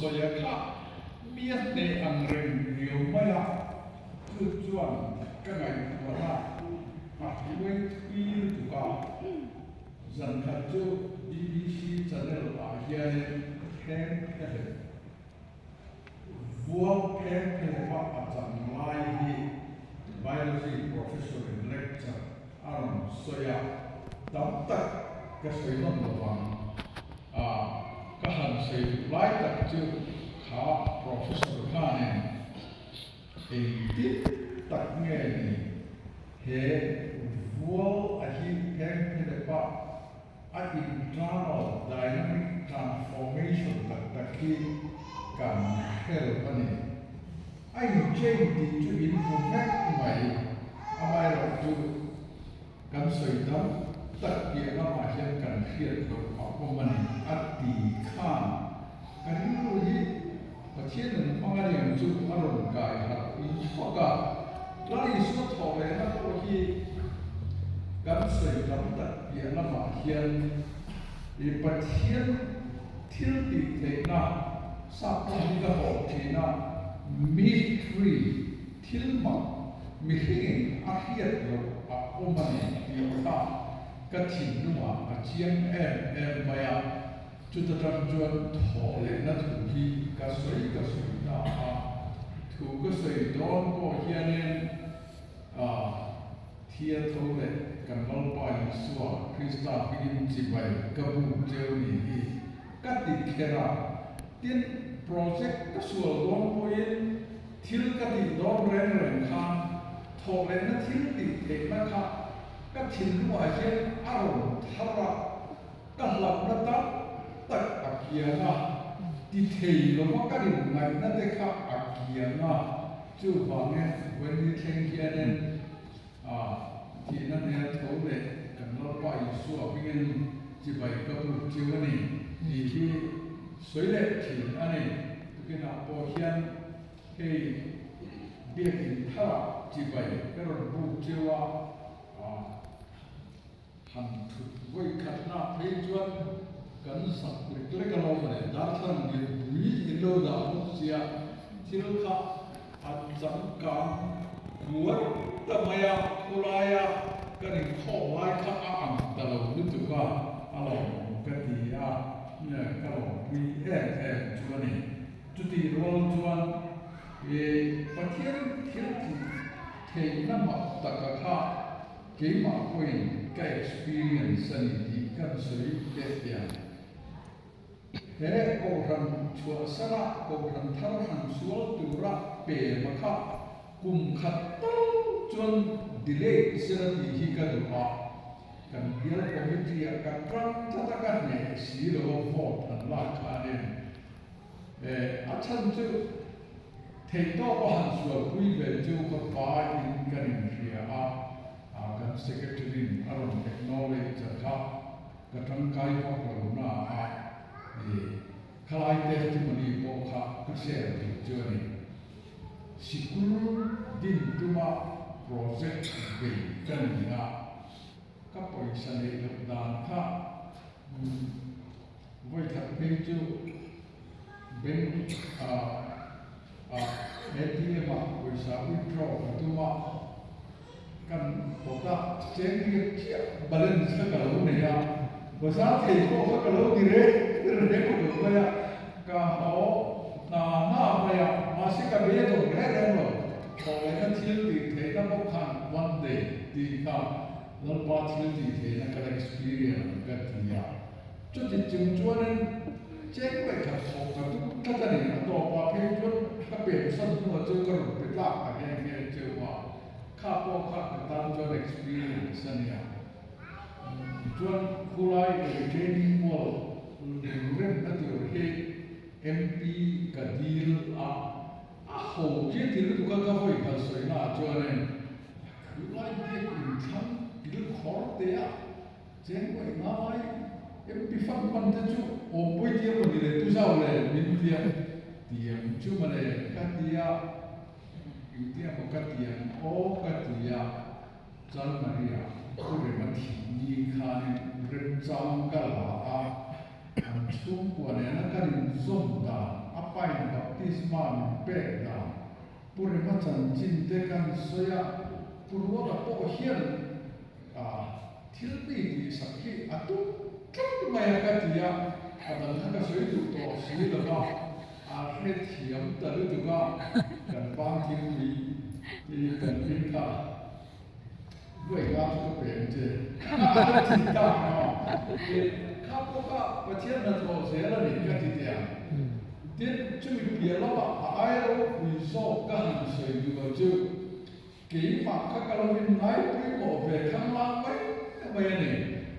sawi a kha mi a hneh ang reng riau mai a, chu chuan ka ngaihtuahna a hruai thui lutuk a. Zan khat chu BBC channel ah hianin thleng phehlep Vuak pheng phelepa a chang lai hi Biology professor in lecture a rawn sawi a, tam tak ka sawi nawn lo vang a, ka han sawi duh lai tak chu kha professor khanin engtin tak nge ni he vual a hi pheng phelepa A internal dynamic transformation tak tak hi kan hre lo a ni. A in change tih chu in hmu vek mai, amaherawhchu kan sawi tam tak piah lamah hian kan hriat loh a awm a ni a ti khan ka rilru hi Pathian an hmang a niang chu a rawn kai harh in chhuak a, Lal Isua thawh lehna pawh hi kan sawi tam tak piah lamah hian i Pathian thil tih theihna sap pawh hi ka hawh thin a, mystery, thil mak mihringin a hriat loh a awm a ni tih kha ka thinlungah a chiang em em mai a. Chuta tang chuan thawh lehna thu hi ka sawi ka sawi ta a, thu ka sawi dawn pawh hianin thia tho leh kan Lalpa Isua Krista hmingin chibai ka buk cheu ni hi ka ti kher a. Tin, project ka sual dawn pawhin thil ka tih dawn reng reng khan thawh lehna thil tih theihna kha ka thinlungah hian a rawn thar a. Ka hlauhna tam tak a kiang a, ti thei lova ka rin ngaihna te kha a kiang a, chuvangin Wendy thleng hianin a thihna hmel tho leh kan Lalpa Isua hmingin chibai ka buk chiu a ni tih hi sawi leh thin a ni. Tukinah pawh hian hei biakin tharah chibai ka rawn buk chiu a, Han thut vawi khat hna phei chuan kan zak lek lek a lo mawle, darthlalang lian pui in lo dah bawk sia, thil kha a changkang kuat ta mai a, khawlaia kan inkhawm lai kha a ang ta lo lutuk a, a lawmawm ka ti a, ka lawmpui em em chu a ni. Chutih rual chuan i Pathian thil tih theihna mak taka kha Keimah pawhin ka experience a ni tih kan sawi teh teh ang. He Kohhran chhuahsana Kohhran thar han sual tura pem a kha kum khat tal chuan delay sela tih hi ka duh a, kan bial committee ah ka tang tlat a ka hneh si lo a vote han lak khanin a chhan chu theihtawp a han sualpui ve chu ka pa in kan inhria a, kan secretary in a rawn acknowledge a kha ka tangkai vak lo na a, khalai testimony pawh kha ka share duh chu a ni. Sikul din tuma project bei ka ni a, ka pawisa neih loh dan kha Vawikhat phei chu bank ah ah ATM ah pawisa withdraw ka tum a, kan kawt a cheng riat chiah balance kha ka lo nei a, bazar thei pawh kha ka lo ti reng reng lo mai a, ka haw hna hna mai a, mahse ka be dawng reng reng lo, thawhlehna thil tih theihna bawk khan one day tih kha Lalpa thil tih theihna ka la experience ang ka ti a. Chuti chung chuanin cheng ngaihkhat thawk ka tum tlat a ni. A tawpah phei chuan ka pensan hnuah chu ka rawn pe tlak ta nghe nghe cheu a, kha pawh kha ka tan chuan experience a nia. Chuan khulai retaining wall lung remna tur hi MP ka dil a, a ho khi ti lutuk a ka vawi khat sawina ah chuanin khulai biak inthlang kil khawr te a, Cheng ngaih ngai MP fan pan te chu awmpui tia maw ni le tu zau le min tia tiang chu mawle ka tia engtia maw ka tiang aw ka tia Chalmaria pu rema thih ni khanin remchang ka la a an chhungkua nena kan inzawm dan a. A pain baptisma min pek dan Pu Rema chanchin te kan sawi a, Pu Ruata pawh hian thil mi tih sak hi a tum tlat mai a ka ti a, a dang kha ka sawi duh tawh si lo va, a hrethiam ta lutuk a, kan bang thingpui hi kan in kha Buai ka chu ka peng che a ti ta a, kha pawh kha Pathian hnathawh zel a ni ka ti teh ang. Tin, chumi piah lamah a ai ropui zawk ka han sawi duh lo chu, keimah kha ka lo in ngai pawimawh ve khanglang mai mai a ni.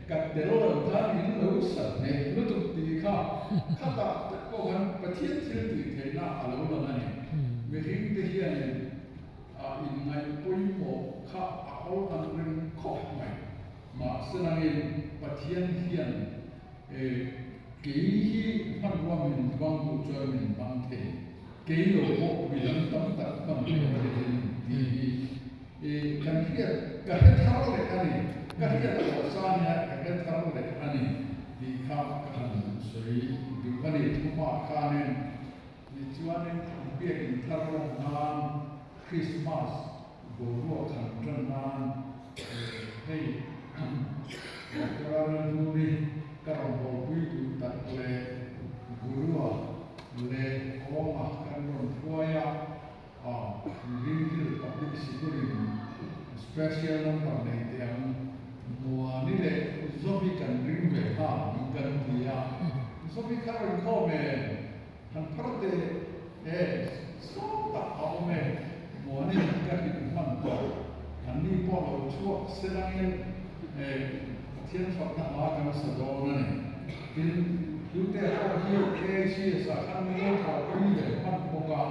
Ka tel lo khan in lo sat hneh lutuk tih kha khatah tak pawh khan Pathian thil tih theihna a lo lang a ni. Mihring te hianin A inngaih pawimawh kha a awl ang reng khawp mai. Mahse nangin Pathian hian kei hi hmanrua min hmang duh chuan min hmang thei, kei lo pawh midang tam tak hman tur a ni thei tih hi kan hriat, ka hre thar leh a ni, ka hriat tawh sa nia ka hre thar leh a ni tih kha ka han sawi duh a ni. Thumah khanin Tichuanin biakin thar rawng nan Krismas boruak han tan nan hei Doctor Lalhuni ka rawn bawlpui duh tak leh Gurua leh Kawnga kan rawn hruai a, Green Hill Public Sikulin special number nei teh ang Muani leh Zovi kan ring ve nghal ang kan ti a, Zovi kha rawn khawm em? Han phar teh e, sawm tak a awm e, Muanin ka hrilh hman tawh, an ni pawh lo chhuak se langin e, Pathian fakna hla kan sa dawn a ni. Tin, Hlute pawh hi AICS ah khan min lo thawhpui ve hman bawk a,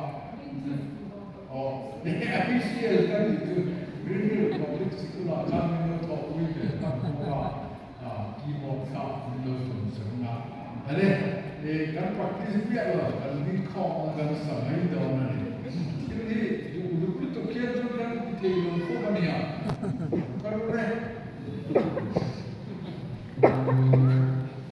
aw, AICS ka tih chu Green Hill Public Sikul ah khan min lo thawhpui ve hman bawk a. Keyboard kha min lo tum sak a, ale kan practice miah lo, kan ding khawm a kan sa mai dawn a ni. Thil hi duh uluk lutuk hian chu kan ti thei lo fawm a nia. Ka ru re.